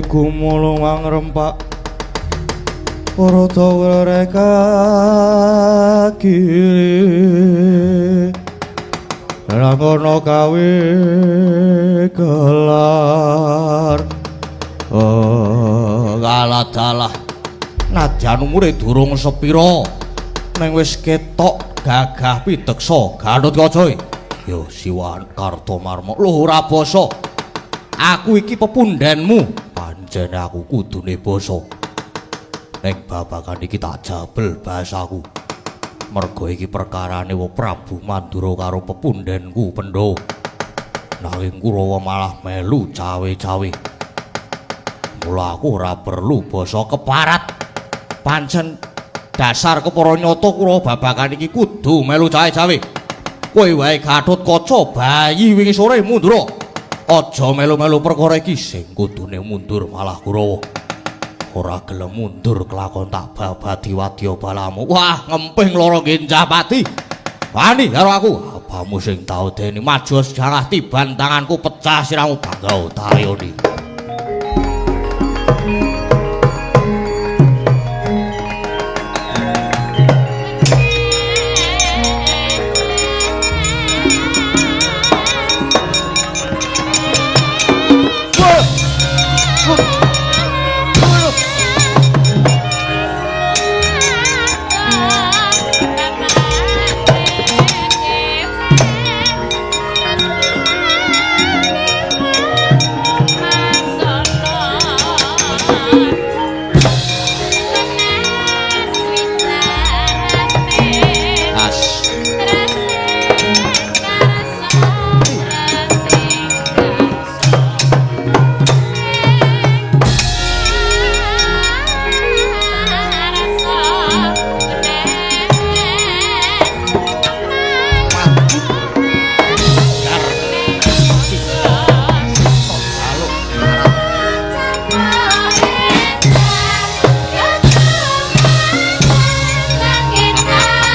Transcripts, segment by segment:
Gumulung angrempak para dawa kiri rangono kawe gelar. Oh, dalah nadyan umure durung sepira ning wis ketok gagah pideksa Gatotkaca. Ya Siwan Kartomarma lho ora basa. Aku iki pepundhenmu, pancen aku kudune basa. Ning babagan iki tak jabel bahasaku. Merga iki perkarane wa Prabu Mandura karo pepundhenku Pandhawa. Nanging Kurawa malah melu cawe-cawe. Mula aku ora perlu basa keparat. Pancen dasar kepara nyata Kurawa babagan iki kudu melu cawe-cawe. Kowe wae Gatotkaca bayi wingi sore mundur. Aja melu-melu perkara iki, sing kudune mundur malah Kurawa. Ora gelem mundur kelakon tak babadi wadya balamu. Wah, ngemping lara Genjapati. Wani karo aku, abamu sing tau deni maju jangan tiban tanganku pecah siramu bangga tayoni.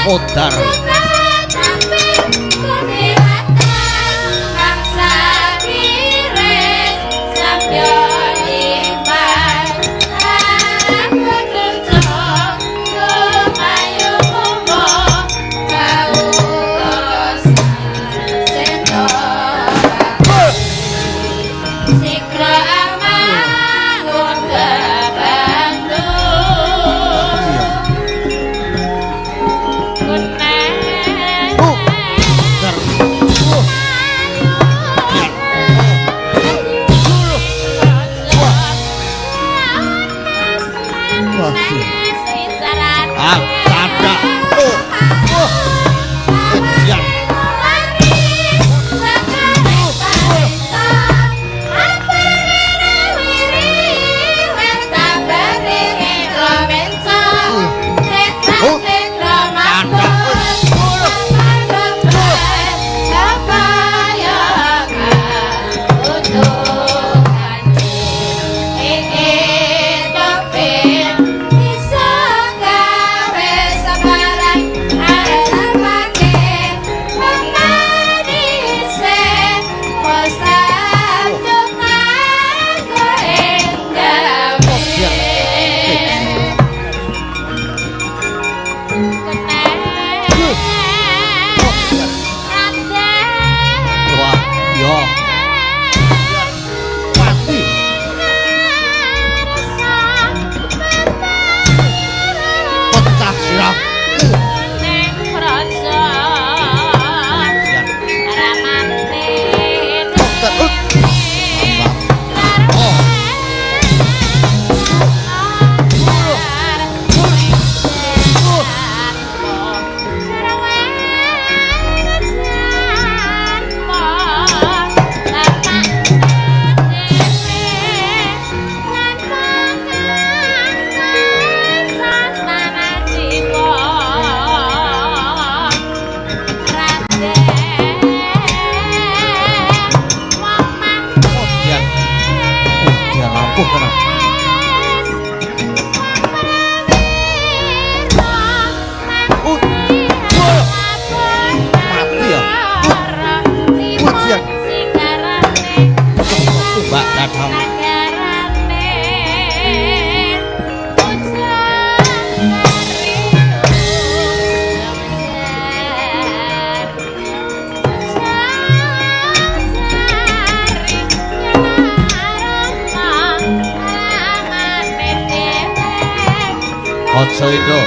Modar. Mbak Dadang. Kaca Indra.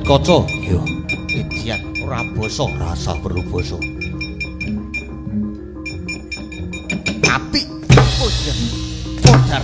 Kaca, yo, edian ora basa, rasa perlu basa. Mati. Podar.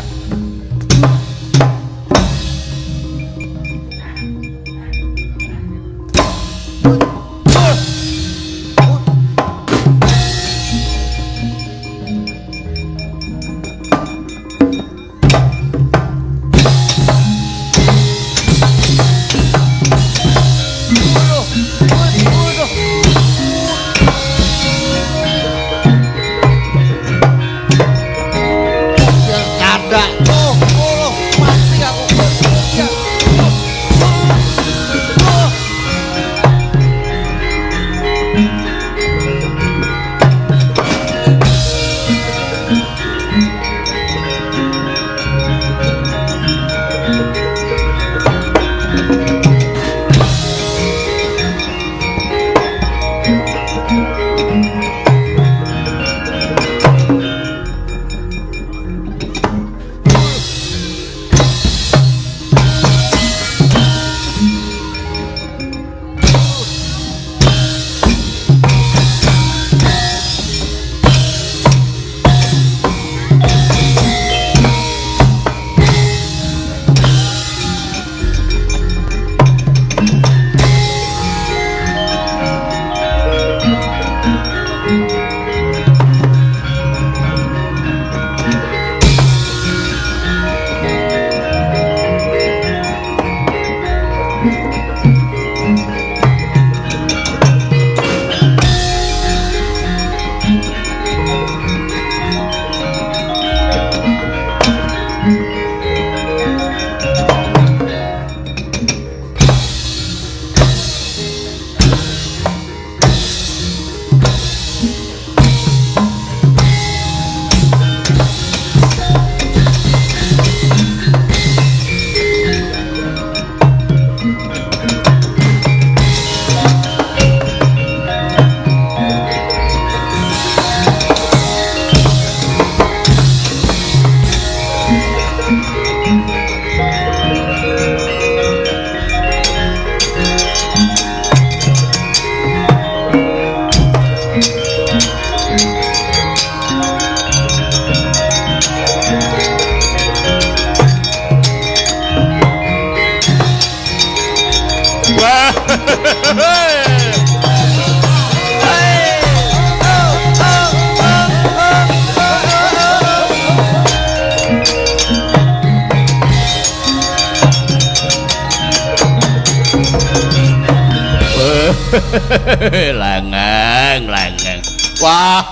Lengeng, lengeng. Wah.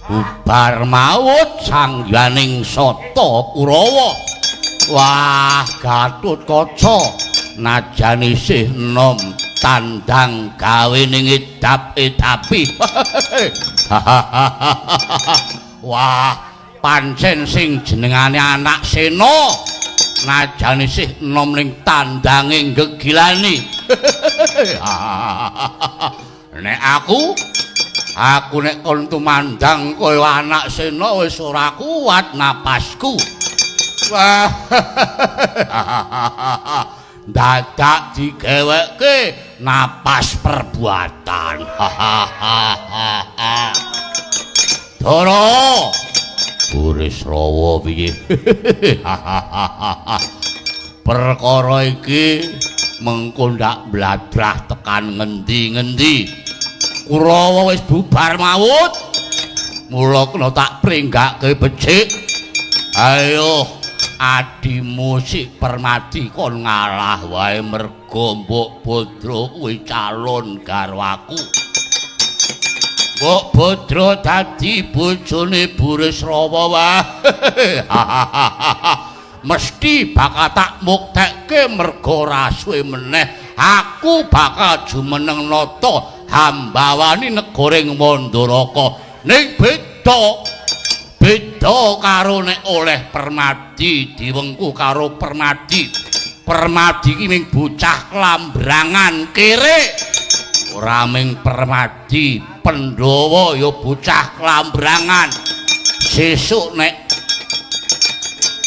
Bubar maut sangyaning Sata Kurawa. Wah, Gatotkaca najan isih enom tandang gawe ning edap-edapi. Wah, pancen sing jenengane anak Sena Najan isih enom ning tandange gegilani. Nek aku nek kon tumandang kaya anak sena wis ora kuat napasku. Wah. Dadak digeweke napas perbuatan. Dara. Burisrawa piye? Perkara iki mengko ndak bladrah tekan ngendi-ngendi. Kurawa wis bubar mawut. Mula kena tak pringgake becik. Ayo adimu si Permadi kon ngalah wae mergo Mbok Bodro kuwi calon garwaku. Mbok Bodro dadi bojone Burisrawa wae. Mesti bakal tak muktekke mergo ora suwe meneh aku bakal jumeneng nata hambawani negaring Mandaraka. Ning beda beda karo nek oleh Permadi diwengku karo Permadi. Permadi iki ming bocah klambrangan kere. Ora ming Permadi, Pandhawa ya bocah klambrangan. Sesuk nek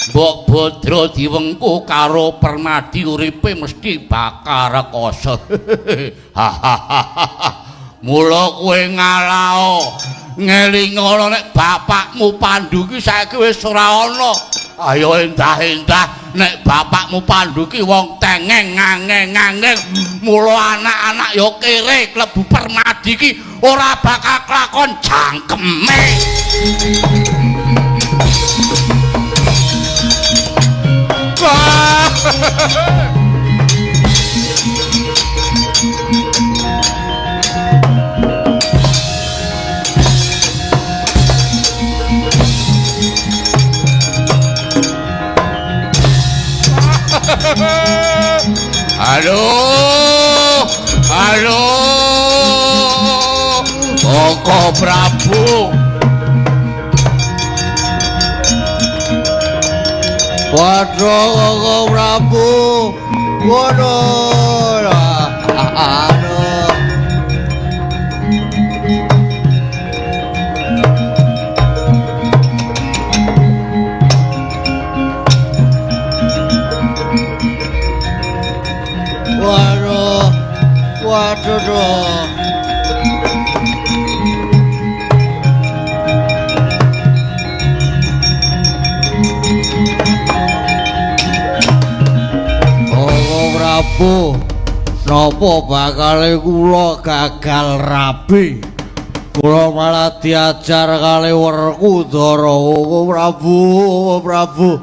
Mbok Bodro diwengku karo Permadi uripe mesti bakal rekoso. Mula kowe ngalao ngelingono nek bapakmu Pandu ki saiki wis ora ana. Ayo endah-endah nek bapakmu Pandu ki wong tengeng ngangeng-ngangeng. Mula anak-anak ya kere klebu Permadi ki ora bakal kelakon jangkeme. Aduh, aduh, Koko Prabu. Waduh, Koko Prabu. Waduh, aduh. Waduh, waduh. Prabu, napa bakale kula gagal rabi? Kula malah diajar kali Werkudara. Oh, Prabu, oh, Prabu.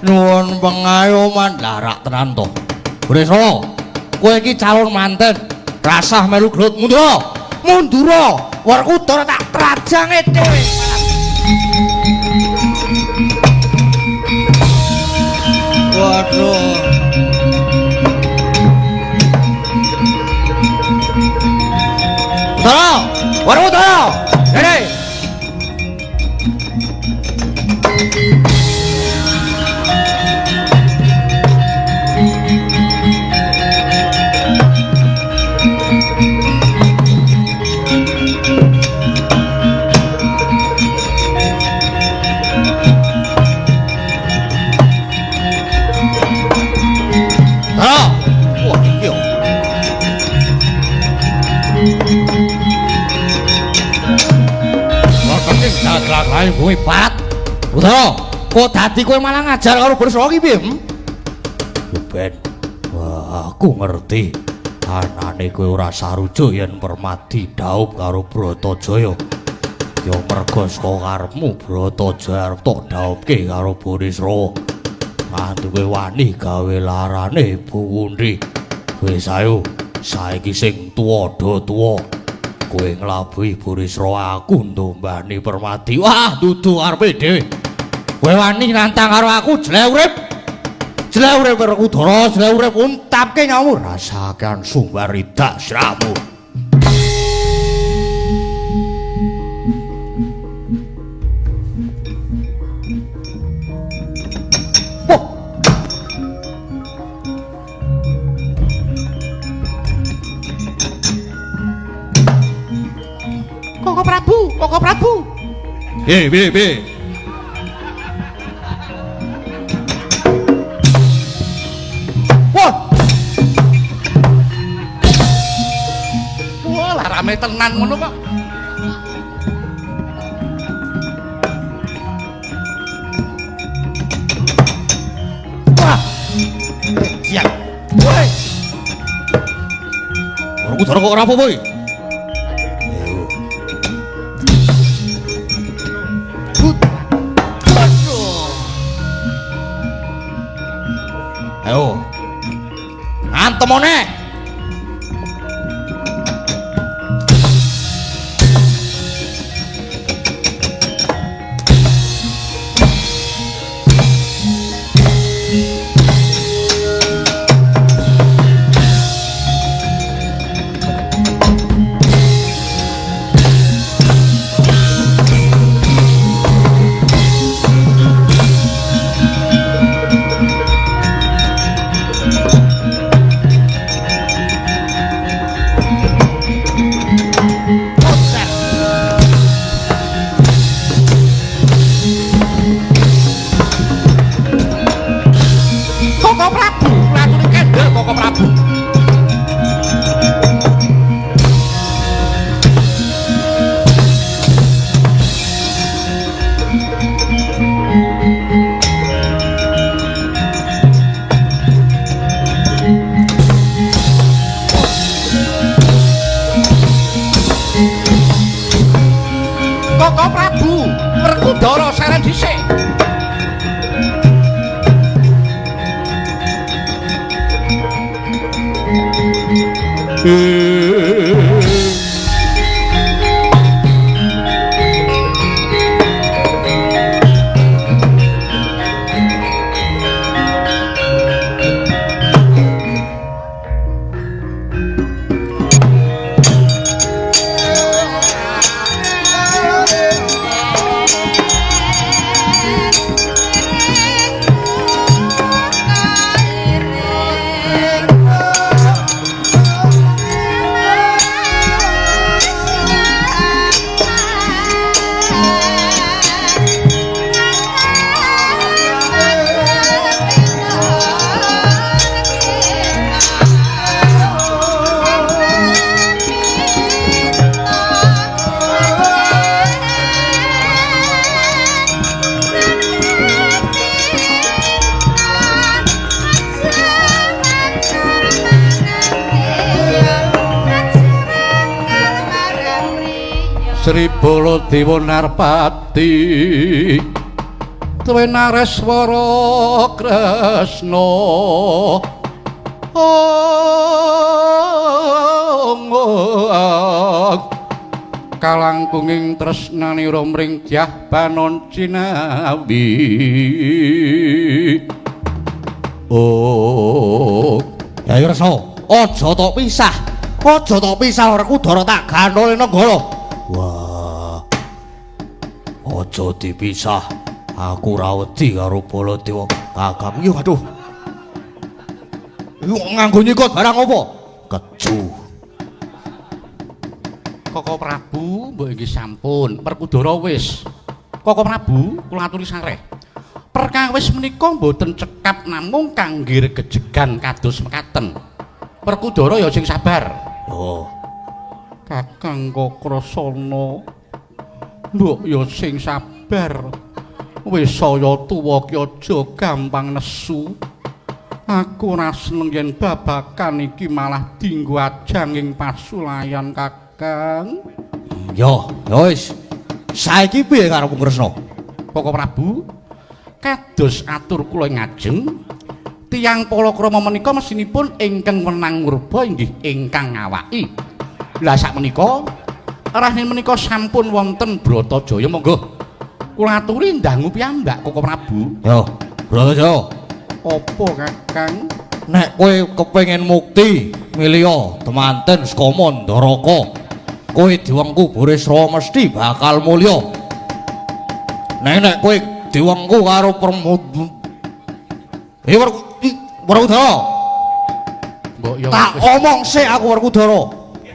Nyuwun pengayoman. Lah rak tenan to. Burisrawa, kowe iki calon manten, rasah melu gelut. Mundura. Mundura. Werkudara tak trajange dhewe. Waduh. Tolong, Werkudara, rene. Tolong. Wah, iki yo. Daglak bumi barat. Udara, kok dadi kowe malah ngajar karo Burisrawa ki piye? Yo ben. Wah, aku ngerti. Anane kowe ora sarujuk yen Permadi dhaup karo Bratajaya. Ya mergo saka karepmu Bratajaya arep tok dhaupke karo Burisrawa. Nganti kowe wani gawe larane Buwundi. Wis ayo, saiki sing tuwa do tuwa. Kowe nglabuhi Burisrawa, aku ndombani Permadi. Wah, dudu karepe dhewe. Kowe wani nantang karo aku, jelek urip. Jelek urip Werkudara, jelek urip untapke nyawamu. Rasakan sumbar idak siramu. Wah. Prabu, Koko Prabu. Piye, piye, piye? Wah. Wah, lah rame tenan ngono kok. Wah. Siap. Woi. Werkudara kok ora apa-apa iki? Ayo. Ayo. Antem one. Koko Prabu, latune kendel Koko Prabu. Koko Prabu, Werkudara seren dhisik. Sri Baladewa Narpati Twenareswara Kresna kalangkunging tresnanira mring Dyah Banon Cinawi. Oh, Ya Kresna, aja tok pisah. Aja tok pisah Werkudara tak gandhol nenggala. Wah. Aja dipisah. Aku ora wedi karo Baladewa. Kakang yo aduh. Iku nganggo nyikut barang apa? Keju. Koko Prabu, mbok inggih sampun. Werkudara wis. Koko Prabu, kula aturi sareh. Perkawis menika mboten cekap namung kangge regejegan kados mekaten. Werkudara ya sing sabar. Oh. Kakang Kakrasana, mbok ya sing sabar. Wis saya tuwa ki aja gampang nesu. Aku ora seneng yen babakan iki malah dinggo ajang ing pasulayan, Kakang. Yo, ya wis. Saiki piye karepmu Kresna? Koko Prabu, kados atur kula ing ngajeng, tiyang palakrama menika mesinipun ingkang wenang murba inggih ingkang ngawaki. Lah sakmenika rahne menika sampun wonten Bratajaya, monggo kula aturi ndangu piyambak Koko Prabu. Yo, Bratajaya. Apa Kakang? Nek kowe kepengin mukti milya temanten saka Mandaraka, kowe diwengku Burisra mesti bakal mulya. Nek nek kowe diwengku karo Werkudara. Mbok yo tak omong sik aku Werkudara.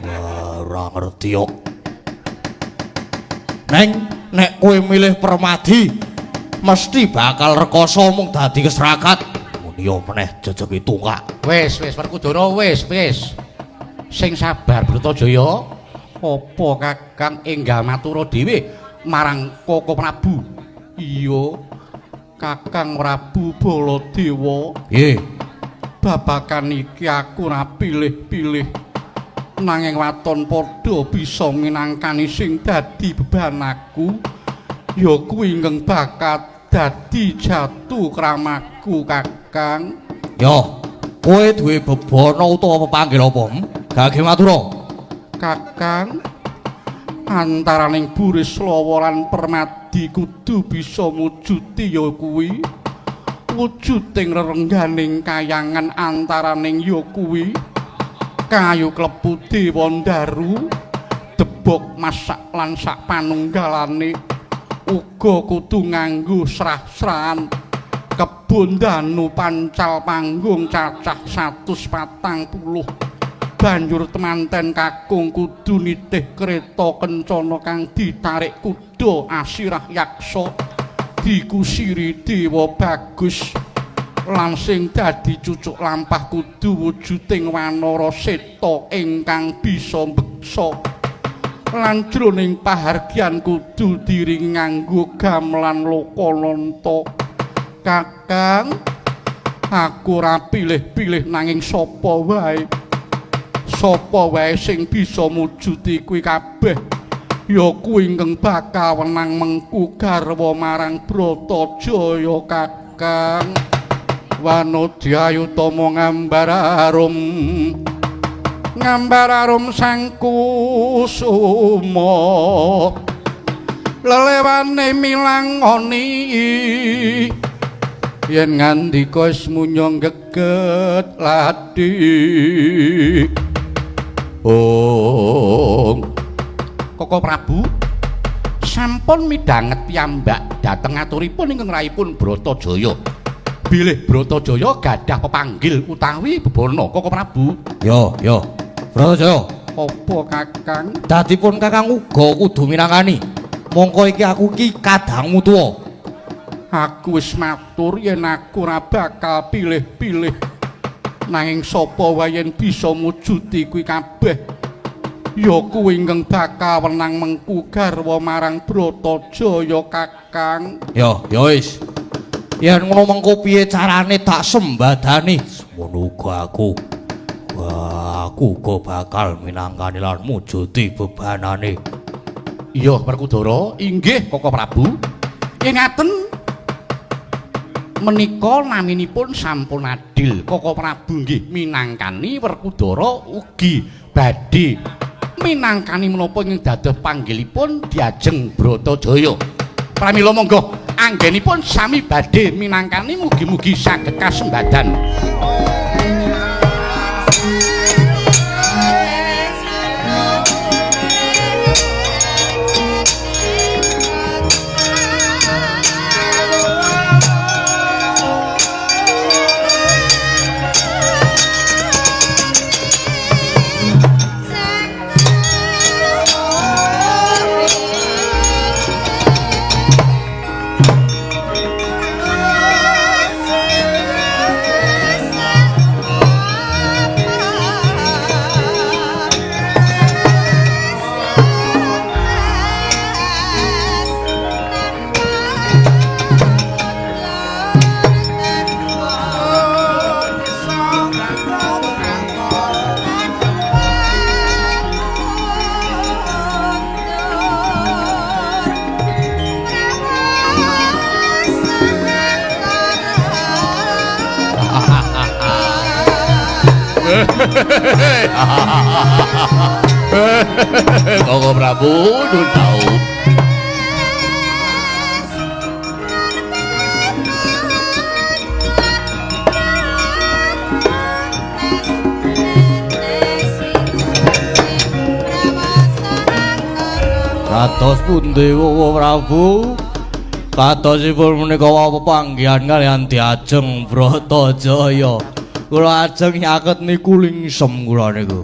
Wah, ora ngerti kok. Neng nek kowe milih Permadi mesti bakal rekoso mung dadi kesrakat. Muni yo meneh jejegi tungkak. Wis wis Werkudara wis wis. Sing sabar Bratajaya. Apa Kakang enggal matura dhewe marang Koko Prabu? Iya. Kakang Prabu Baladewa. Piye? Babakan iki aku ora pilih-pilih. Nanging waton padha bisa minangkani sing dadi beban aku ya kuwi ingkang bakat dadi jatuh kramaku Kakang. Yo, kowe duwe bebana utawa pepanggil apa? Gage matura. Kakang, antaraning Burisrawa lan Permadi kudu bisa mujuti ya kuwi wujuding rerengganing kayangan antaraning ya kuwi kayu klebu Dewa Ndaru debok masak lan sak panunggalane uga kudu nganggo srah-srahan kebon danu pancal panggung cacah 140 banjur temanten kakung kudu nitih kereta kencana kang ditarik kuda asirah yaksa dikusiri Dewa Bagus lan sing dadi cucuk lampah kudu wujuding wanara seta ingkang bisa mbeksa lan jroning pahargyan kudu diring nganggo gamelan lokananta. Kakang, aku ora pilih-pilih nanging sapa wae sing bisa mujuti kuwi kabeh ya kuwi ingkang bakal wenang mengku garwa marang Bratajaya. Kakang, Wanodyayutama ngambar arum ngambar arum sangkusuma lelewane milangoni yen ngandika wis munyong geget ladi. Oh Koko Prabu sampun midhanget piyambak dhateng aturipun ingkang rahipun Bratajaya. Bilih Bratajaya gadah pepanggil utawi bebana Koko Prabu. Yo yo Bratajaya. Apa Kakang? Dadipun Kakang uga kudu minangkani. Mongko iki aku iki kadangmu tuwa. Aku wis matur yen aku ora bakal pilih-pilih. Nanging sapa wae yen bisa mujuti kuwi kabeh ya kuwi ingkang bakal wenang mengku garwa marang Bratajaya. Kakang. Yo yo wis. Yen ngono mengko piye carane tak sembadani? Semono uga aku. Wah, aku uga bakal minangkani lan mujuti bebanane. Iya, Werkudara, inggih Koko Prabu. Yen ngaten menika naminipun sampun adil. Koko Prabu nggih minangkani, Werkudara ugi badhe minangkani menapa ing dados panggilipun diajeng Bratajaya. Pramila monggo anggenipun sami badhe minangkani mugi-mugi saged kasembadan. Koko Prabu nyuwun dawuh. Kados pundi Koko Prabu? Kadosipun menika wau pepanggihan kaliyan diajeng Bratajaya. Kula ajeng nyaket niku lingsem kula niku.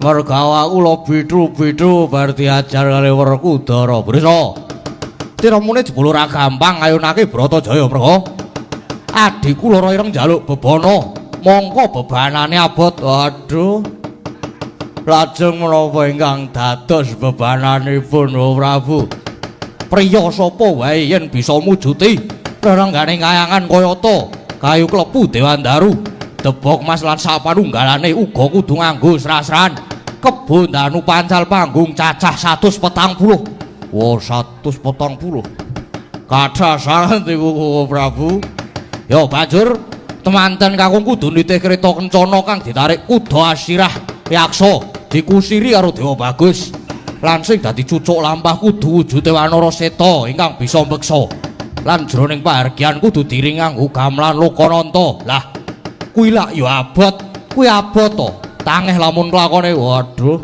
Merga awakku lho bithu-bithu bar diajar kali Werkudara. Brisa. Tiramune jebul ora gampang ngayunake Bratajaya merga adhiku Lara Ireng njaluk bebana. Mongko bebanane abot. Aduh. Lajeng menapa ingkang dados bebananipun Prabu? Priya sapa wae yen bisa mujuti rerengganing kayangan kayata kayu klebu Dewandaru, debok mas lan sapanunggalane uga kudu nganggo srasran. Kebo ndanu pancal panggung cacah 140. Wah, 140. Kathah sanget iku Prabu. Ya banjur temanten kakung kudu nitih kereta kencana kang ditarik kuda asirah yaksa dikusiri karo Dewa Bagus. Lan sing dadi cucuk lampah kudu wujude Wanara Seta ingkang bisa mbeksa. Lan jroning pahargyan kudu diring nganggo gamelan Lokananta. Lah kuwi lak ya abot, kuwi abot to. Tangeh lamun klakone. Waduh.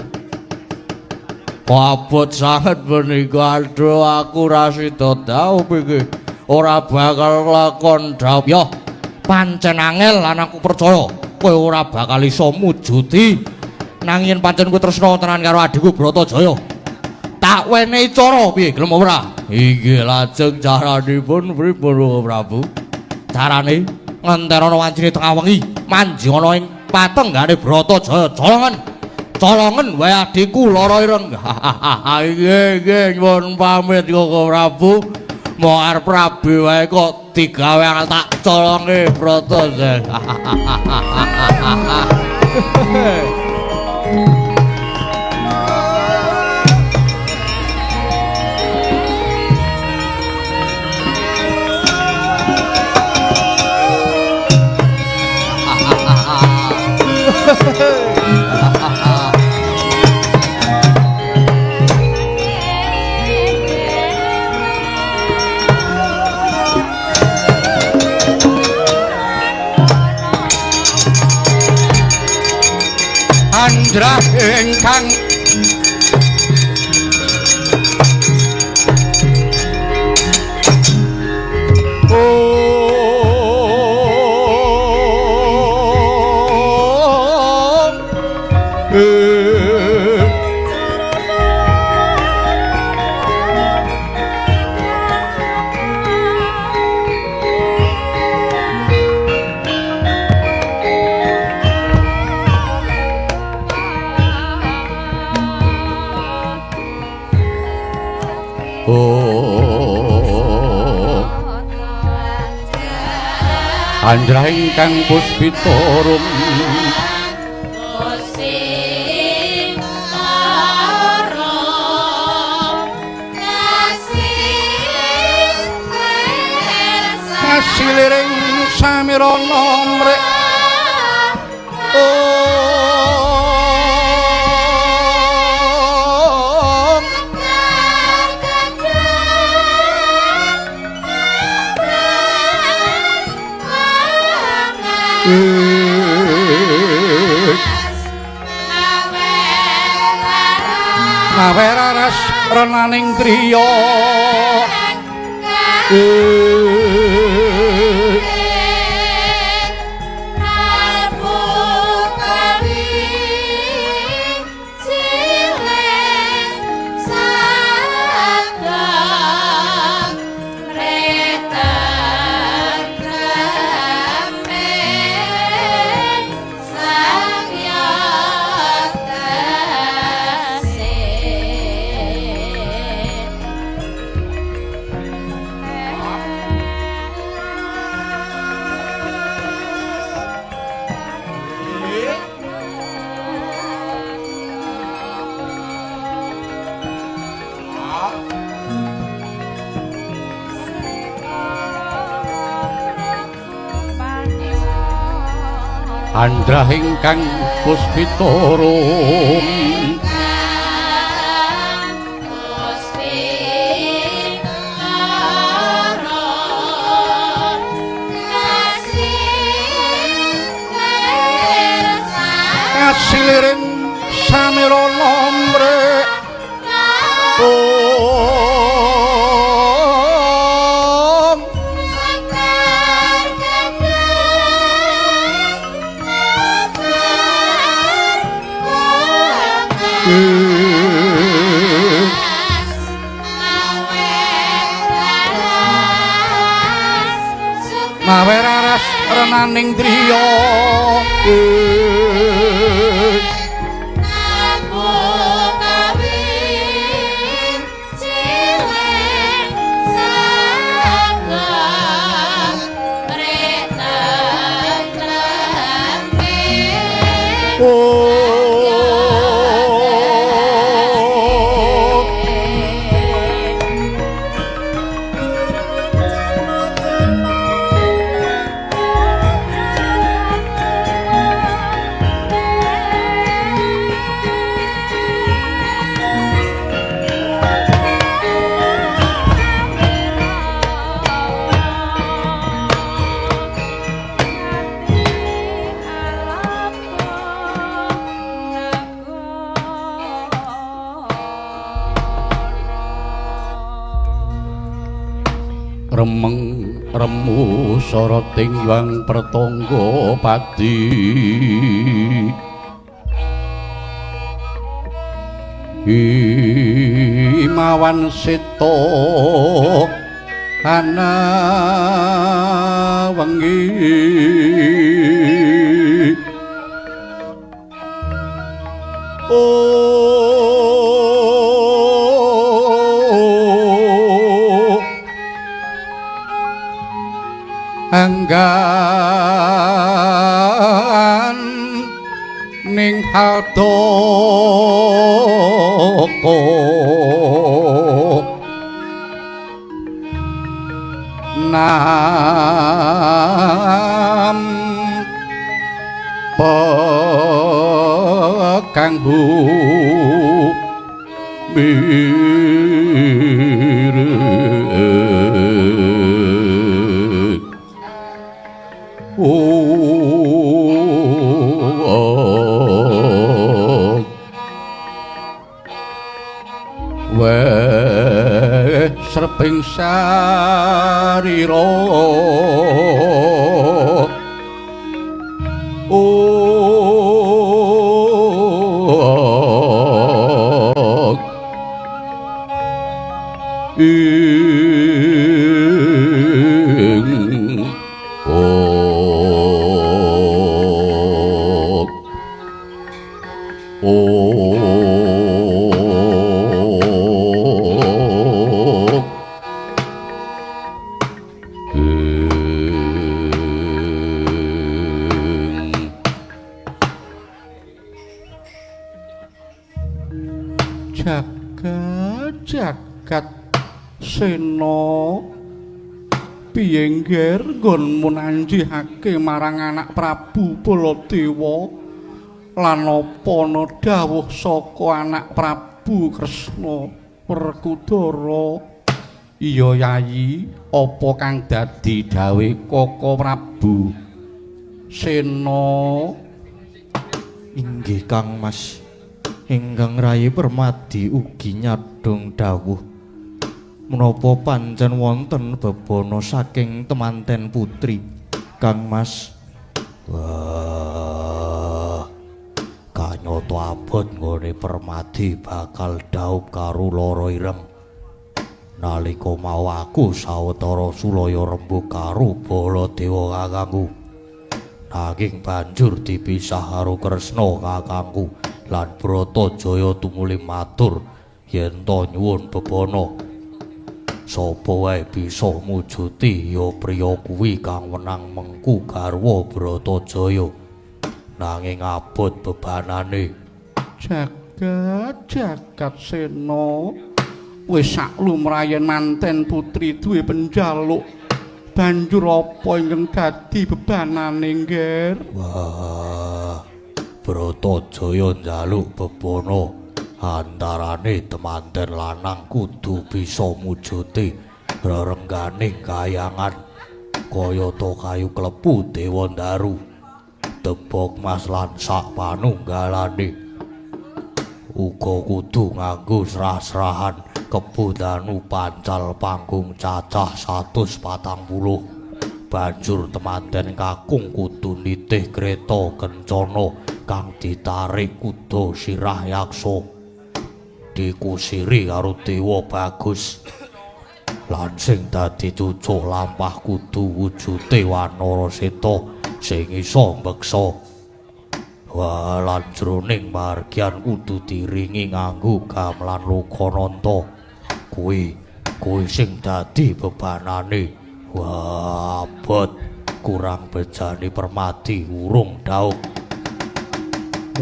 Kok abot sanget menika. Aduh, aku ra sida dhaup iki. Ora bakal lakon dhaup. Ya pancen angel lan aku percaya kowe ora bakal iso mujuti. Nanging yen pancen kowe tresna tenan karo adhiku Bratajaya, tak wenehi cara piye gelem ora? Inggih, lajeng caranipun pripun Prabu? Carane ngenterana wancine tengah wengi, manjing ana ing patenggane Bratajaya, colongen. Colongen wae adhiku Lara Ireng. Inggih, nggih, nyuwun pamit Koko Prabu. Mau arep rabi wae kok digawe angel tak colonge Bratajaya. Andrah ingkang Andrah ingkang puspita rum kasiliring samirana mrek Naweraras renaning driya Andrah ingkang puspita rum kasiliring samirana mrek Ananing driya. Remeng remu soroting yang pertonggo pati Imawan seto ana wengi. Anggan ning hadoko nam pekang weh sreping sarira jagat sena piye ngger nggonmu nanjihake marang anak Prabu Baladewa lan apa ana dawuh saka anak Prabu Kresna Werkudara? Iya Yayi, apa kang dadi dawuhe Kaka Prabu Sena? Inggih Kang Mas, ingkang rayi Permadi ugi nyadhong dawuh menapa pancen wonten bebana saking temanten putri Kang Mas. Wah, kanyata abot nggone Permadi bakal dhaup karo lara ireng nalika mau aku sawetara sulaya rembug karo Baladewa kakangku, nanging banjur dipisah karo Kresna kakangku lan Bratajaya tumuli matur yen ta nyuwun bebana. Sapa wae bisa mujuti ya priya kuwi kang wenang mengku garwa Bratajaya, nanging abot bebanane. Jagat jagat sena, wis sak lumrahe manten putri duwe penjaluk, banjur apa ingkang dadi bebanane ngger? Wah, Bratajaya njaluk bebana antarane temanten lanang kudu bisa mujuti rerengganing kayangan kayata kayu klepu Dewa Ndaru, tebok mas lan sak panunggalane. Uga kudu nganggo srah-srahan kebo danu pancal panggung cacah 140. Banjur temanten kakung kudu nitih kreta kencana kang ditarik kuda sirah yaksa, dikusiri karo Dewa Bagus. Lan sing dadi cucuh lampah kudu wujute Wanara Seta sing iso mbeksa. Wah, lan jroning margian kudu diringi nganggo gamelan Lokananta. Kuwi kuwi sing dadi bebanane. Wah, abot kurang bejane Permadi urung daup.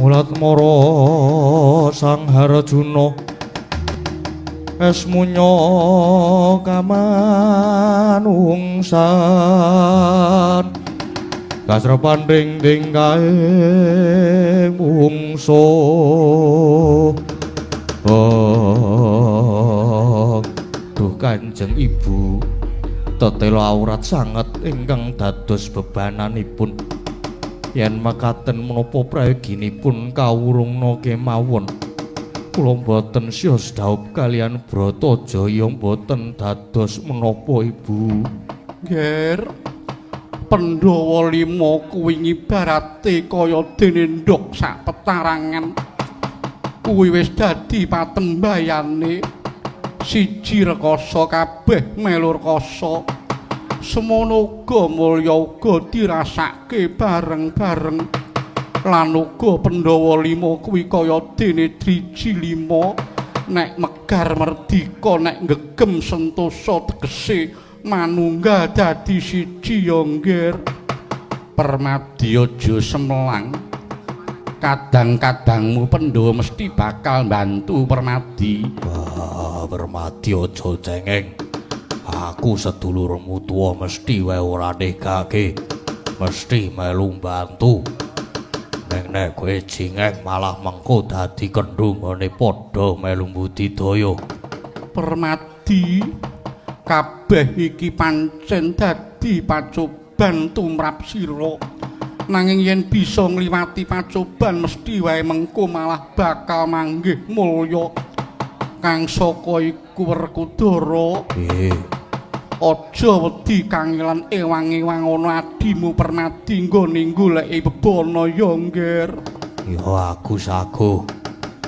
Mulat mara Sang Harjuna esmunya kamanungsan kasrepan ring tingkae mungso. Oh, duh Kanjeng Ibu, tetela aurat sanget ingkang dados bebananipun. Yen mekaten menapa prayoginipun kawurungna kemawon. Kula mboten sios dhaup kaliyan Bratajaya mboten dados menapa Ibu. Nger, Pandhawa lima kuwi ngibarate kaya dene ndhog sak petarangan. Kuwi wis dadi patembayane. Siji rekasa kabeh melu rekasa. Semono uga mulya uga dirasake bareng-bareng. Lan uga Pandhawa lima kuwi kaya dene driji lima. Nek megar merdika, nek ngegem sentosa tegese manunggal dadi siji ya Ngger. Permadi aja semelang. Kadang-kadangmu Pandhawa mesti bakal mbantu Permadi. Wah, Permadi aja cengeng. Aku sedulurmu tuwa mesti wae ora negake. Mesti melu mbantu. Ning nek kowe jingeng malah mengko dadi kendho nggone padha melu budidaya. Permadi, kabeh iki pancen dadi pacoban tumrap sira. Nanging yen bisa ngliwati pacoban mesti wae mengko malah bakal manggih mulya. Kang saka iku Werkudara. Nggih. Aja wedi kangelan ewang-ewang ana adimu Permadi nggone goleki bebana ya Ngger. Ya aku sago.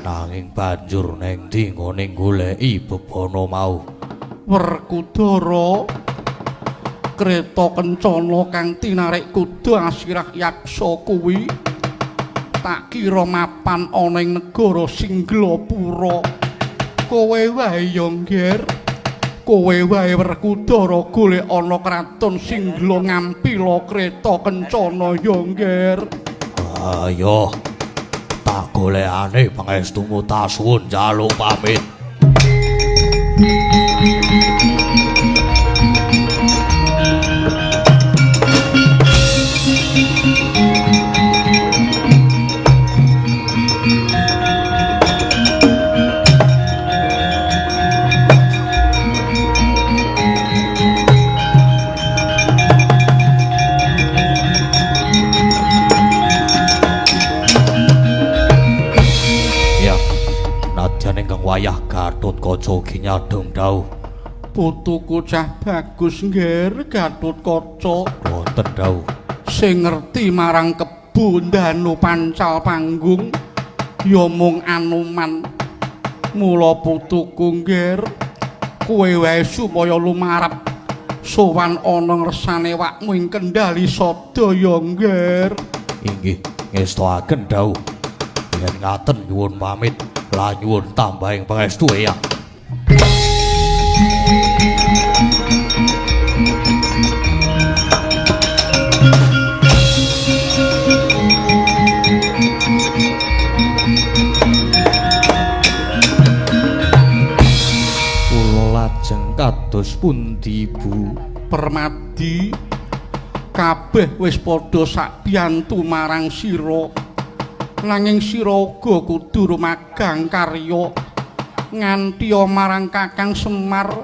Nanging banjur neng ndi nggone goleki bebana mau? Werkudara, kreta kencana kang tinarik kuda asirah yaksa kuwi tak kira mapan ana ing negara Singglapura. Kowe wae ya Ngger, kowe wae Werkudara golek ana kraton Singgla ngampila kreta kencana ya Ngger. Ayo tak golekane pangestumu tasuwun njaluk pamit. Wayah Gatotkaca ugi nyadhong dhawuh. Putuku cah bagus Ngger Gatotkaca. Wonten dhawuh. Sing ngerti marang kebo ndanu pancal panggung ya mung Anoman. Mula putuku Ngger, kowe wae supaya lumarep sowan ana ngersane wakmu ing kendali sada ya Ngger. Inggih, ngestoaken dhawuh. Yen ngaten nyuwun pamit. Lan nyuwun tambahing pangestu ya. Kula lajeng kados pundi Bu? Permadi, kabeh wis padha sak biyantu marang sira. Nanging sira uga kudu rumagang karya nganti marang Kakang Semar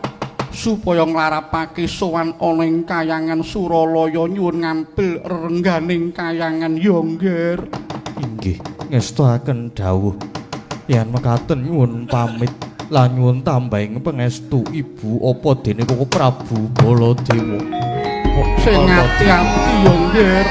supaya nglarapake sowan ana ing kayangan Suralaya nyuwun ngampil rerengganing kayangan ya Ngger. Inggih, ngestoaken dawuh. Yen mekaten nyuwun pamit lan nyuwun tambahing pangestu Ibu apa dene Koko Prabu Baladewa. Sing ati-ati ya Ngger.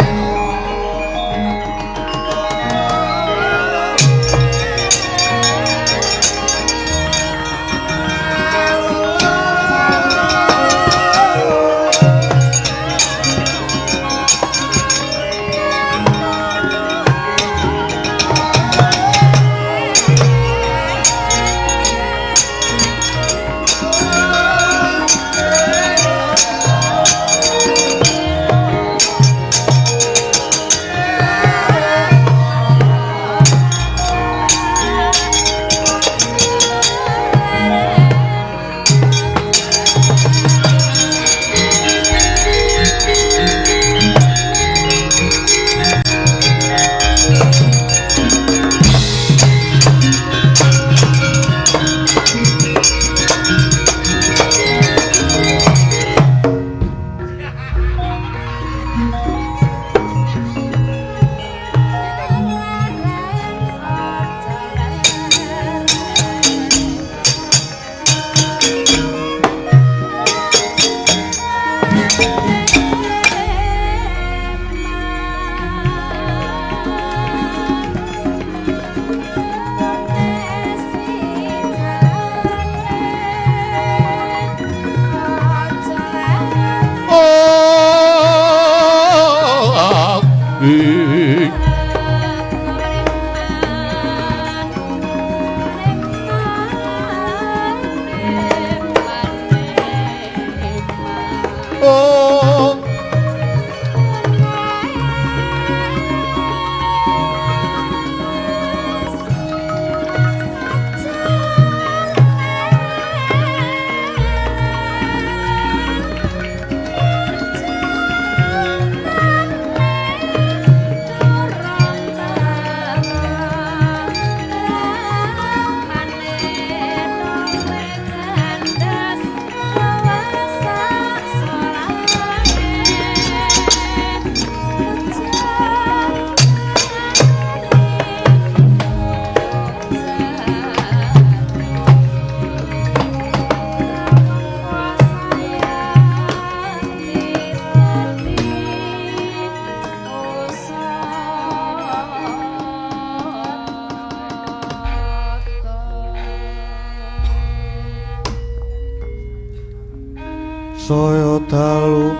Saya dalu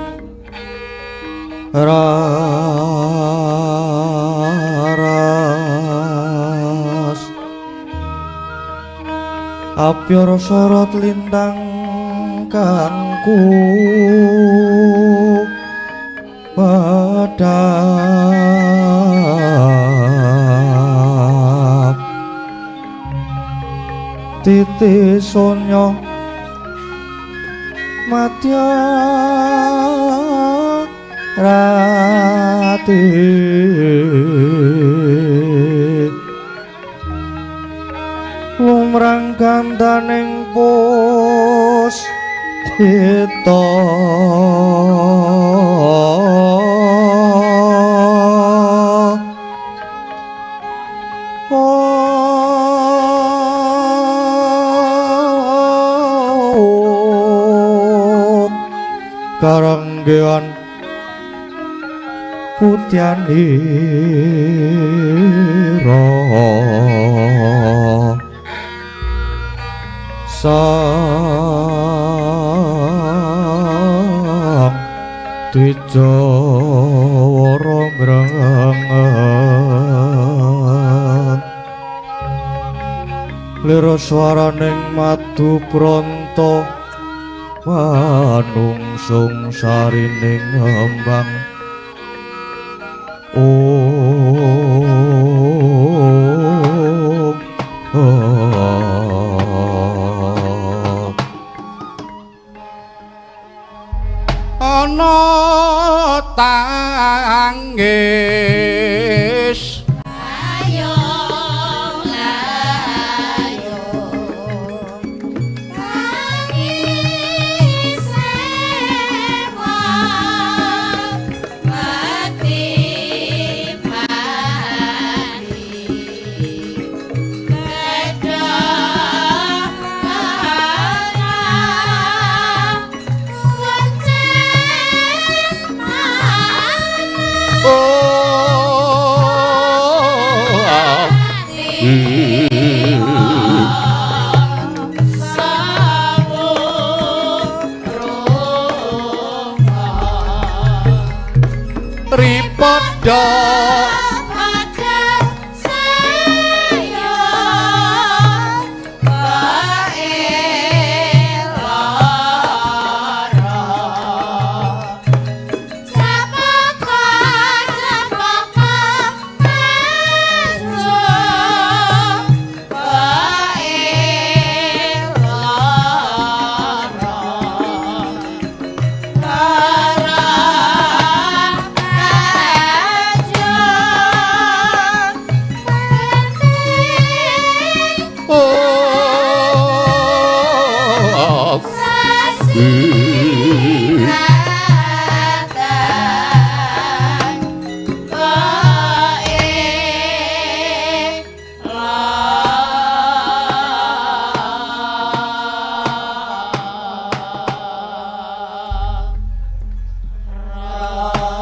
raras apyara sorot lintang kangku pedhap titi sonya madya rati lumrang gandaning pus hita karanggean putyanira sang Dwijawara mrengeng lir swaraning madu pranta manungsung sarining ngembang. Ana tangis ayo ayo tangis ewang mati mati kedah kana Tripada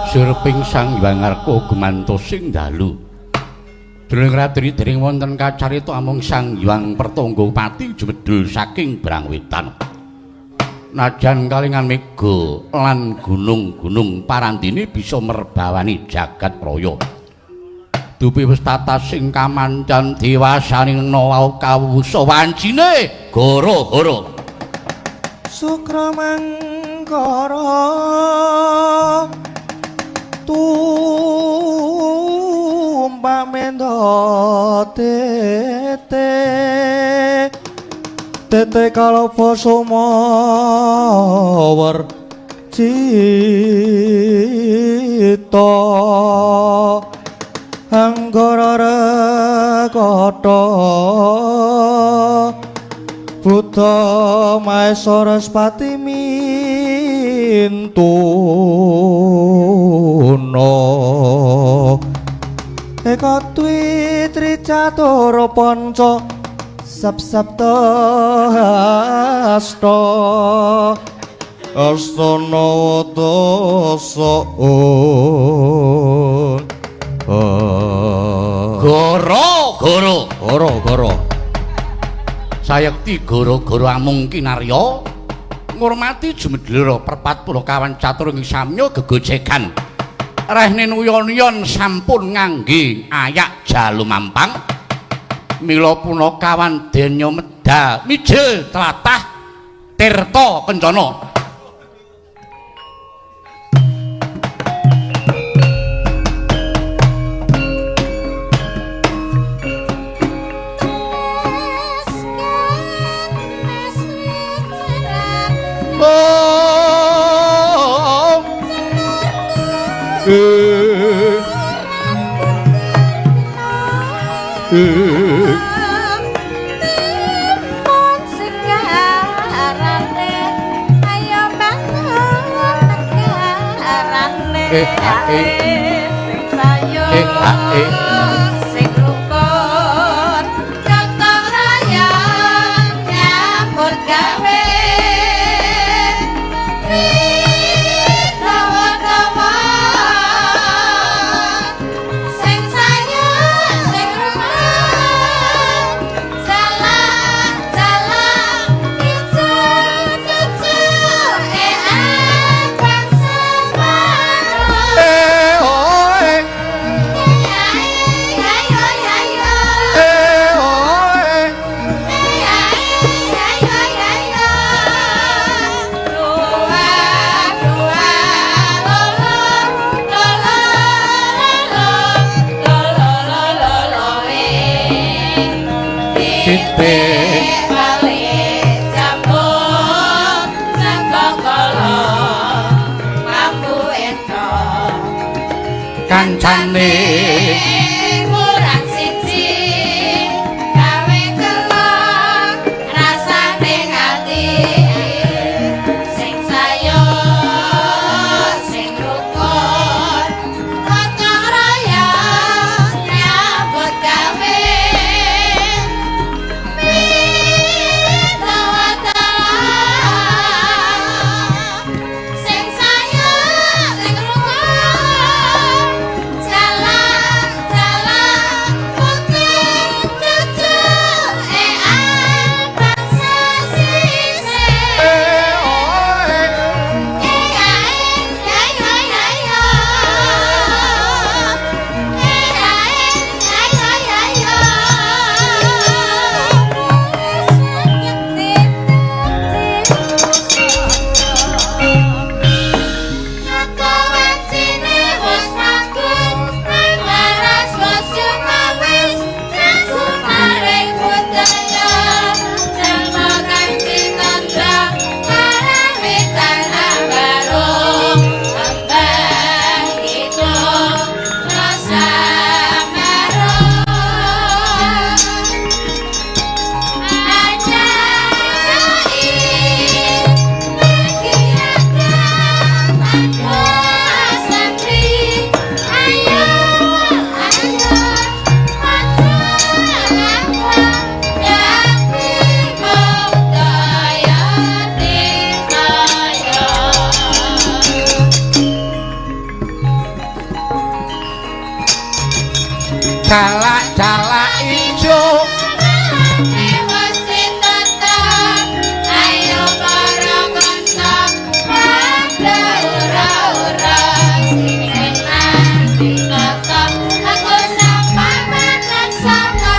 Surping Sang Hyang Arka gumantos ing dalu. Dereng ratri dereng wonten kacarita amung Sang Hyang Pertangga Pati jumedhul saking Brangwetan. Najan kalingan mega lan gunung-gunung parandene bisa merbawani jagat raya. Dupi wis tatas sing kamancan dewasane nawa kawusa wancine goro-goro. Sukra mangkara tumpak mendo tete tete kalapa sumawer cita anggara rekata Buddha Maesa Respati mintuna eka dwi tri catur panca sap sapta asta astana dasa Goro goro goro goro sayekti goro-goro amung kinarya Ngurmati jumedlira perpat punakawan catur ing samya gegojegan. Rehne nuyon-nuyon sampun ngangge ayak jalumampang. Mila punakawan denya medal mijil tlatah Tirta Kencana. Sing rukun gotong royong nyambut gawe dawa-dawa sing sayang sing rukun jalan-jalan cucu-cucu abang semarang. Kancane kurang siji gawe kelon rasane ngati sing sayur sing rukun gotong royong nyambut gawe dawa-dawa sing sayur sing rukun jalan-jalan putih cucu abang sesise Jalak-jalak ijo Ayo para kanca padha ora-ora sing enak ditata aku sampai makan sama.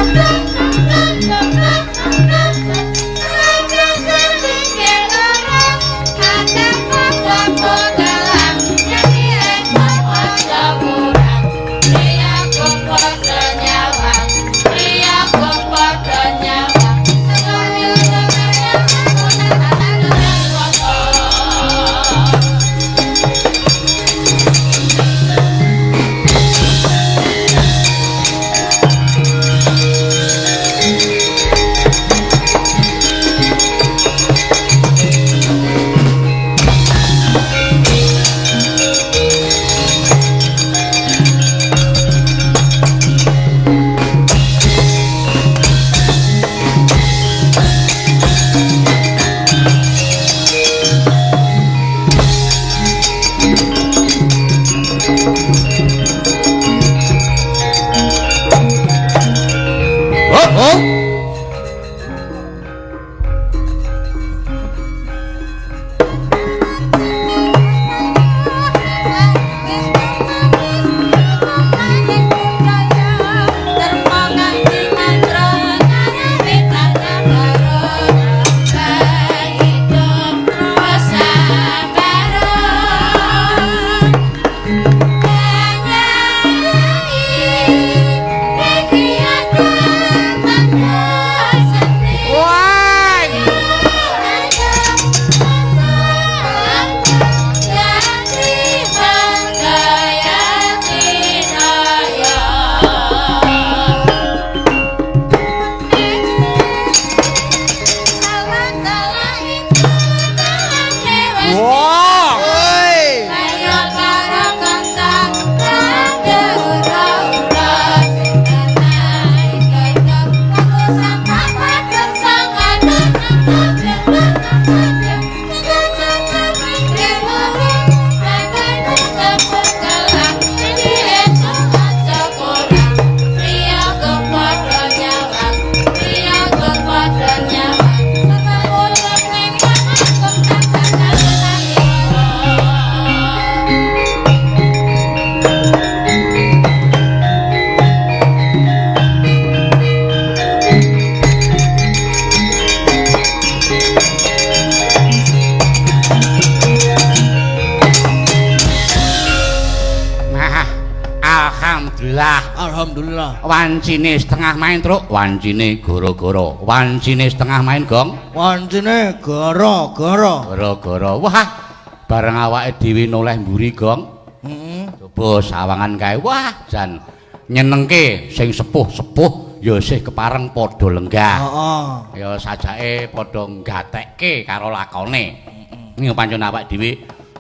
Ya. Wancine setengah main truk, wancine goro-goro. Wancine setengah main gong, Wancine gara-gara. Gara-gara. Wah, bareng awake dhewe noleh mburi gong. Heeh. Coba sawangan kae. Wah, jan nyenengke sing sepuh-sepuh ya isih kepareng padha lenggah. Heeh. Ya sajake padha nggatekke karo lakone. Heeh. Pancen awake dhewe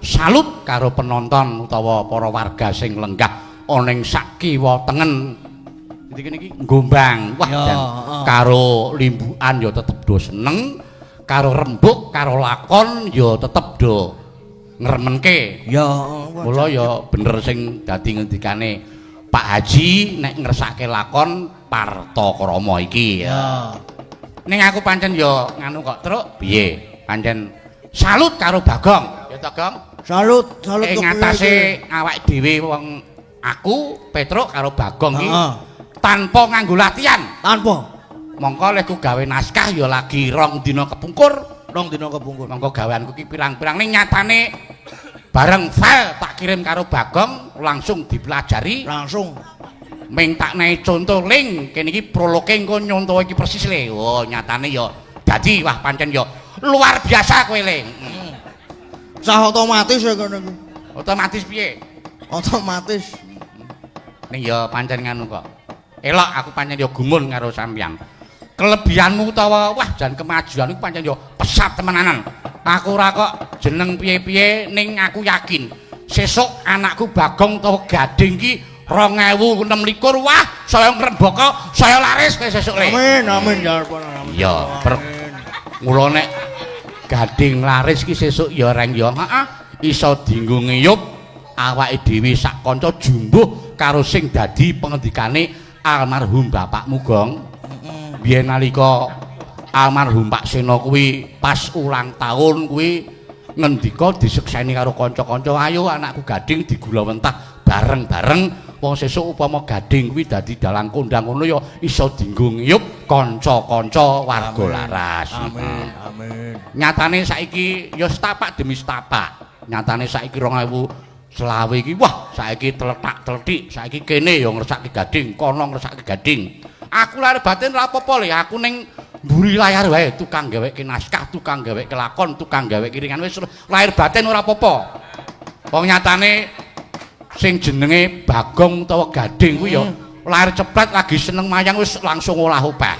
salut karo penonton utawa para warga sing lenggah ana ing sak kiwa tengen. Dadi kene iki nggombang. Wah, Ya, jan heeh. karo limbukan ya tetep do seneng, karo rembug, karo lakon ya tetep do ngremenke. Ya, heeh. Mula ya bener sing dadi ngendikane Pak Haji nek ngersake lakon Partakrama iki. Ya. Ning aku pancen ya nganu kok, Truk. Piye? Pancen salut karo Bagong. Ya to, Gong? Salut, salut Ing kepiye ngatasé iki? awake dhewe wong aku, Petruk karo Bagong iki Heeh. tanpa nganggo latihan. Tanpa Mongko lek ku gawe naskah ya lagi rong dina kepungkur. rong dina kepungkur. Mongko gaweanku ki pirang-pirang ning nyatane bareng file tak kirim karo Bagong langsung dipelajari. Langsung. Ming tak naik contoh link kene iki prologe engko nyontoh iki persis le. Oh, nyatane ya dadi wah pancen ya luar biasa kowe le. Sah otomatis ya kono iki. Otomatis piye? Otomatis. Ning ya pancen nganu kok. Elok aku pancen ya gumun karo sampeyan. Kelebihanmu utawa wah jan kemajuanmu pancen ya pesat temenanan. Aku ora kok jeneng piye-piye ning aku yakin sesuk anakku Bagong utawa Gading ki 2026 wah saya ngrembaka, saya laris kowe sesuk le. Amin, amin ya rabbal alamin. Iya, mula nek Gading laris ki sesuk ya reng ya heeh iso dienggo ngiyup awake dhewe sak kanca jumbuh karo sing dadi pengendikane almarhum bapakmu Gong. Biyen nalika almarhum Pak Seno kuwi pas ulang tahun kuwi ngendika disekseni karo kanca-kanca, ayo anakku Gading digulawentah bareng-bareng wong sesuk upama Gading kuwi dadi dalang kondang ngono ya iso dienggo ngiyup kanca-kanca warga laras. Amin, amin. Nyatane saiki ya setapak demi setapak. Nyatane saiki 2020 iki wah saiki teletak-teletik, saiki kene ya ngersake Gading, kono ngersake Gading. Aku lahir batin ora apa-apa le, aku ning mburi layar wae tukang gaweke naskah, tukang gaweke lakon, tukang gaweke kiringan wis lahir batin ora apa-apa. Wong nyatane sing jenenge Bagong utawa Gading kuwi ya lahir ceplet lagi seneng mayang wis langsung olah opah.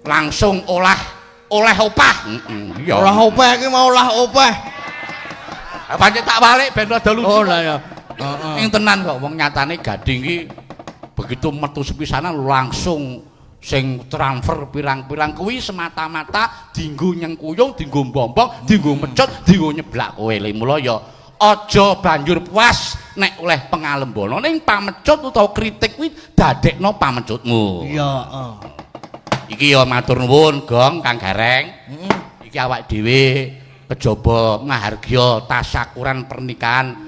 Langsung olah oleh opah. Heeh, iya. Olah opah iki mau olah opah. Pancen tak balik ben rada lucu. Oh lah ya. Heeh. Ning tenan kok wong nyatane Gading iki begitu metu sepisanan langsung sing transfer pirang-pirang kuwi semata-mata dienggo nyengkuyung, dienggo mbombong, dienggo mecut, dienggo nyeblak kowe. Lha mula ya aja banjur puas nek oleh pengalembono ning pamecut utawa kritik kuwi dadekno pamecutmu. Iya, heeh. Iki ya matur nuwun Gong Kang Gareng. Heeh. Iki awak dhewe kejaba ngahargya tasakuran pernikahan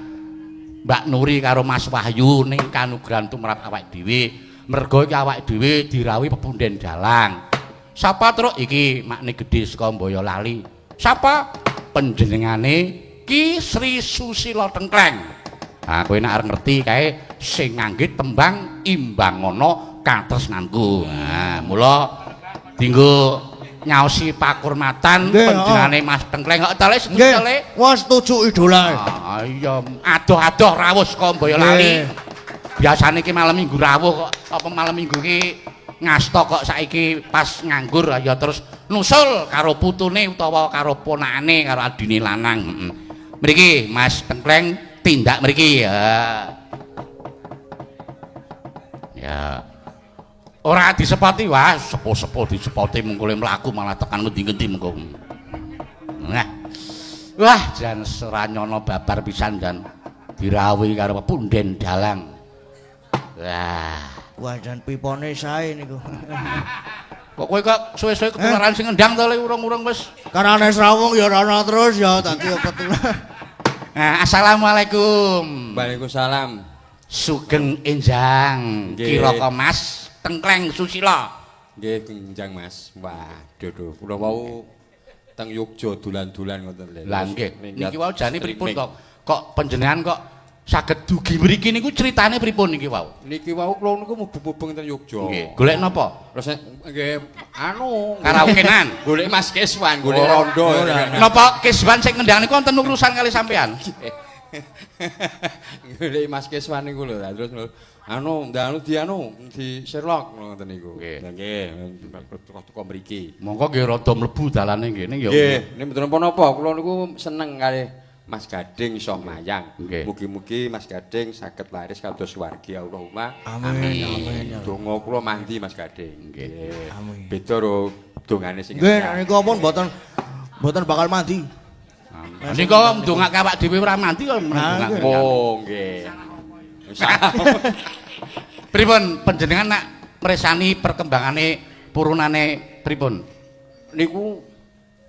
Mbak Nuri karo Mas Wahyu ning kanugrahan tumrap awak dhewe. Merga iki awak dhewe dirawuhi pepunden dalang. Sapa truk iki makne gedhe saka Boyolali? Sapa panjenengane Ki Sri Susila Tengkleng. Ha kowe nek arep ngerti kae sing ngangge tembang Imbangono Katresnanku. Ha mula dienggo nyaosi pakurmatan panjenengane Mas Tengkleng kok tale setuju tale? Wah setuju idolae. Ah iya, adoh-adoh rawuh saka Boyolali. Biasane iki malam Minggu rawuh kok apa malam Minggu iki ngasta kok saiki pas nganggur ya terus nusul karo putune utawa karo ponakane karo adine lanang. Heeh. Mriki Mas Tengkleng tindak mriki ya. Ya. Ora disepoti wah sepuh-sepuh disepoti mengko le mlaku malah tekan ngendi-ngendi mengko. Nah. Wah jan seranyana babar pisan jan dirawuhi karo pepunden dalang. Wah. Wah jan pipone sae niku. Kok kowe kok suwe-suwe ketularan sing ngendang to le urung-urung wis. Karane srawung ya ora ana terus ya dadi ya ketularan. Nah, assalamualaikum. Waalaikumsalam. Sugeng enjang Kiraka Mas Tengkleng Susila. Nggih, enjang Mas. Wah, duh, kula wau teng Yogya dolan-dolan ngoten lho. Lah nggih, niki wau jane pripun to? Kok panjenengan kok Saged dugi mriki niku critane pripun niki wau? Niki wau kula niku mubeng-mubeng ten Yogya. Nggih, golek napa? Terus nggih anu Karaokenan. Golek Mas Keswan, golek rondo. Napa Keswan sing ngendang niku wonten urusan kali sampean? Golek Mas Keswan niku lho. Terus anu ndang di anu di Sherlock ngoten niku. Nggih. Teko mriki. Monggo nggih rada mlebu dalane nggih ning ya. Nggih, nek mboten napa-napa kula niku seneng kalih Mas Gading iso mayang. Mugi-mugi Mas Gading saged laris kados wargi Allahumma. Amin. Amin. Donga kula mandi Mas Gading. Nggih. Amin. Beda ro dongane sing. Nggih, nek niku pun mboten bakal mandi. Nika ndongake awak dhewe ora mandi kok ndongake. Oh, nggih. Pripun panjenengan nak mresani perkembangane purunane pripun? Niku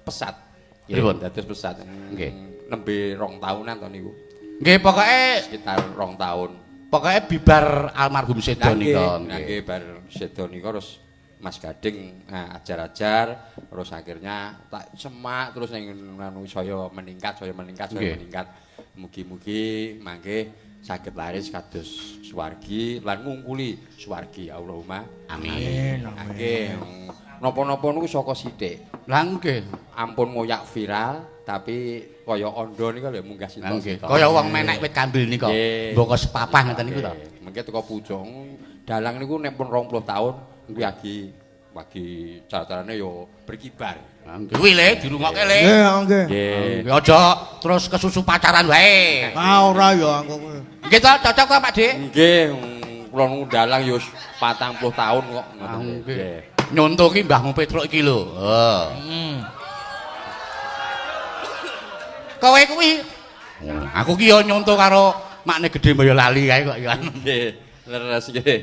pesat. Pripun? Dados pesat. Nggih. Nembe 2 tahunan to niku. Nggih, pokoke sekitar 2 tahun. Pokoke bibar almarhum sedo nika. Nggih, bar sedo nika terus Mas Gading ajar-ajar terus akhirnya tak semak terus ning anu saya meningkat, saya meningkat, saya meningkat. Mugi-mugi mangke saged laris kados swargi lan ngungkuli swargi Allahumma. Amin. Nggih. Napa-napa niku saka sithik. Lah nggih, ampun ngoyak viral tapi kaya ondo niku lho munggah sitok. Kaya wong menek wit kandil nika. Mboko sepapah ngoten niku to. Mengke teko pucung dalang niku nek pun 20 tahun kuwi agi cara-carane yo berkibar. Nggih kuwi le dirungokke le. Nggih, nggih. Nggih aja terus kesusu pacaran wae. Ah ora ya aku kuwi. Nggih to cocok to Pak Dik? Nggih, kula niku dalang yo 40 tahun kok ngoten. Nggih. Nyonto ki mbahmu Petruk iki lho. Heeh. Kowe kuwi aku ki yo nyonto karo makne gedhe Boyolali kae kok ya. Nggih, leres nggih.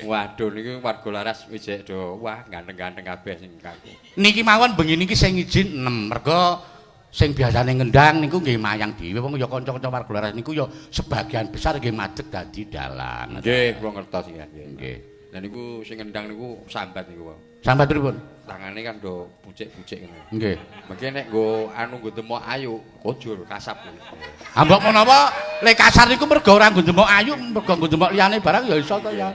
Waduh niki warga Laras ijek do wah ganteng-ganteng kabeh sing kanggo. Niki mawon bengi niki sing izin 6 mergo sing biasane ngendang niku nggih mayang dhewe wong ya kanca-kanca warga Laras niku ya sebagian besar nggih madeg dadi dalang. Nggih, kula ngertos nggih. Nggih. Lah niku sing ngendang niku sambat niku wae. Sambat pripun? Tangane kan do pucik-pucik ngono. Nggih. Mengke nek nggo anu nggo demok ayu, kojur kasap. Ha mbok menapa le kasar niku mergo ora nggo demok ayu, mergo nggo demok liyane barang ya iso to ya.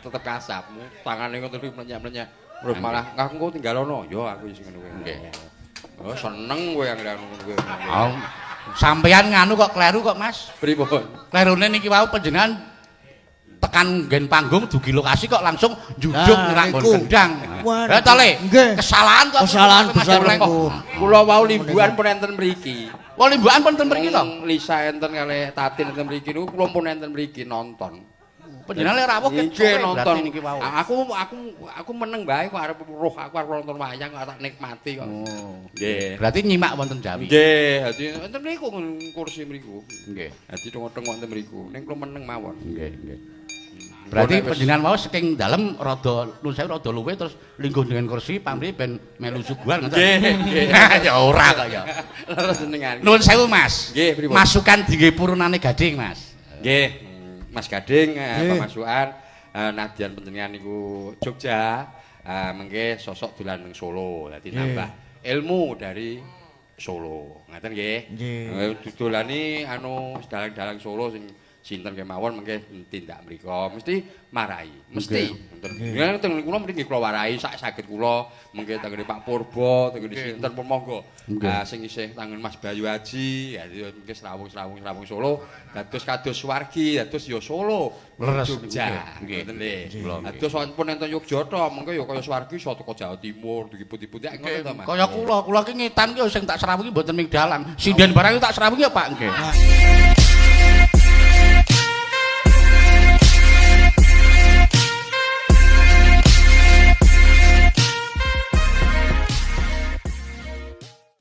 Tetep kasap. Tangane ngono terus mlenyek-mlenyek. Terus malah aku engko tinggalono. Yo aku sing ngono kuwi. Nggih. Oh seneng kowe yang ngono kuwi. Sampeyan nganu kok kleru kok Mas. Pripun? Klerune niki wau panjenengan tekan nggen panggung dugi lokasi kok langsung jujuk nyerak nggon kendang. Lah to le, kesalahan kok. Kesalahan besar niku. Kula wau limbukan pun enten mriki. Wah limbukan pun enten mriki to? Lisa enten kalih Tatin enten mriki niku kula pun enten mriki nonton. Panjenengan le rawuh ket nonton niki wau. Aku meneng bae kok arep roh aku arep nonton wayang kok tak nikmati kok. Nggih. Berarti nyimak wonten Jawi. Nggih, dadi enten mriku kursi mriku. Nggih. Dadi tengok-tengok wonten mriku. Ning kula meneng mawon. Nggih, nggih. Berarti panjenengan wau saking dalem rada nun sewu rada luwe terus lingguh dengan kursi pamrih ben melu suguhan ngoten. Nggih, nggih. Ya ora kok ya. Leres jenengan. Nun sewu Mas. Nggih, pripun? Masukan dingge purunane Gading, Mas. Nggih. Mas Gading pemasukan nadyan panjenengan niku Jogja, mengke sosok dolan ning Solo. Dadi nambah ilmu dari Solo. Ngaten nggih. Nggih. Dodolani anu dalang-dalang Solo sing sinten kemawon mengke tindak mriku mesti marai, mesti. Nggih teng kula mriki kula warai sak saged kula mengke teng Pak Purbo, teng sinten pun monggo. Sing isih tangen Mas Bayu Aji, ya mengke srawung-srawung Solo dados kados swargi, dados ya Solo, Jogja. Ngoten lho. Dados pun enten Yogya to, mengke ya kaya swargi iso teko Jawa Timur, dugi putih-putih ngoten to Mas. Kaya kula, kula ki ngetan ki sing tak srawungi mboten ming dalang. Sinden barang tak srawungi ya Pak nggih.